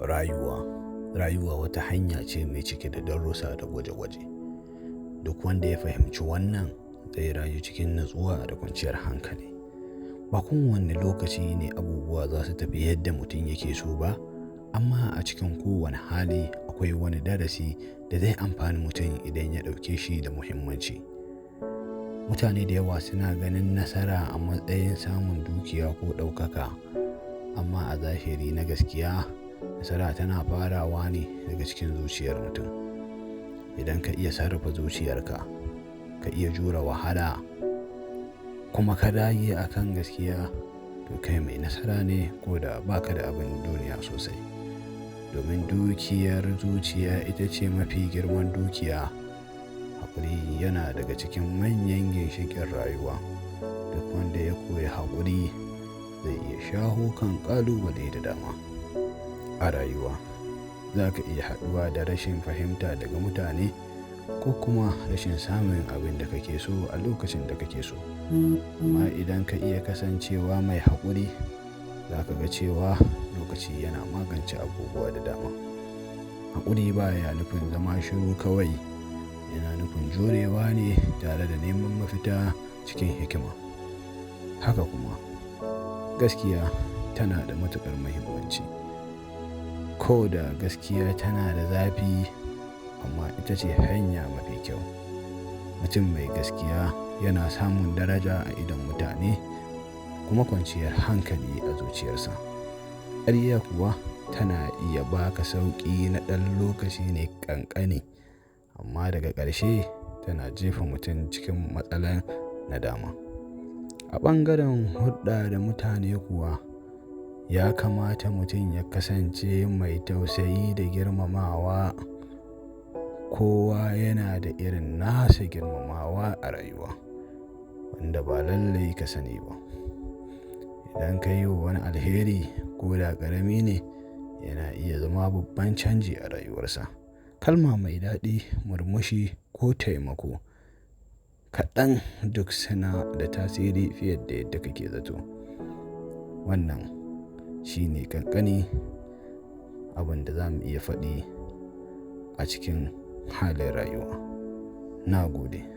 Rayuwa. Rayuwa wata hanya ce mai cike da darussa da gwaje-gwaje. Duk wanda ya fahimci wannan zai rayu cikin natsuwa da kwanciyar hankali. Ba kowane lokaci ne abubuwa za su tafi yadda mutum yake so ba, amma a cikin kowane hali akwai wani darasi da zai amfani mutum idan ya ɗauke shi da muhimmanci. Mutane da yawa suna ganin nasara a matsayin samun dukiya ko ɗaukaka, amma a zahiri na gaskiya, nasara tana farawa ne daga cikin zuciyar mutum. Idan ka iya sarrafa zuciyarka, ka iya jure wahala kuma ka dage a kan gaskiya, to kai mai nasara ne ko da ba ka da abin duniya sosai. Domin dukiyar zuciya ita ce mafi girman dukiya. Haƙuri yana daga cikin manyan ginshiƙin rayuwa. Duk wanda ya koyi haƙuri zai iya shaho kan ƙalubale da dama a rayuwa. Za ka iya haɗuwa da rashin fahimta daga mutane ko kuma rashin samun abin da kake so a lokacin da kake so. Amma idan ka iya kasancewa mai haƙuri, za ka ga cewa lokaci yana magance abubuwa da dama. Haƙuri baya nufin zama shiru kawai, yana nufin jurewa ne tare da neman mafita cikin hikima. Haka kuma gaskiya tana da matuƙar muhimmanci. Ko da gaskiya tana da zafi, amma ita ce hanya mafi kyau. Mutum mai gaskiya yana samun daraja a idon mutane kuma kwanciyar hankali a zuciyarsa. Ƙarya kuwa tana iya ba ka sauƙi na ɗan lokaci ne ƙanƙani, amma daga ƙarshe tana jefa mutum cikin matsalar nadama. A ɓangaren hulɗa da mutane kuwa, ya kamata mutum ya kasance mai tausayi da girmamawa. Kowa yana da irin nasa girmamawa a rayuwa wanda ba lallai ka sani ba. Idan ka yi wa wani alheri ko da ƙarami ne, yana iya zama babban canji a rayuwarsa. Kalma mai daɗi, murmushi ko taimako kaɗan duk suna da tasiri fiye da yadda kake zato. Wannan shine ƙanƙani abin da za mu iya faɗi a cikin halin rayuwa. Na gode.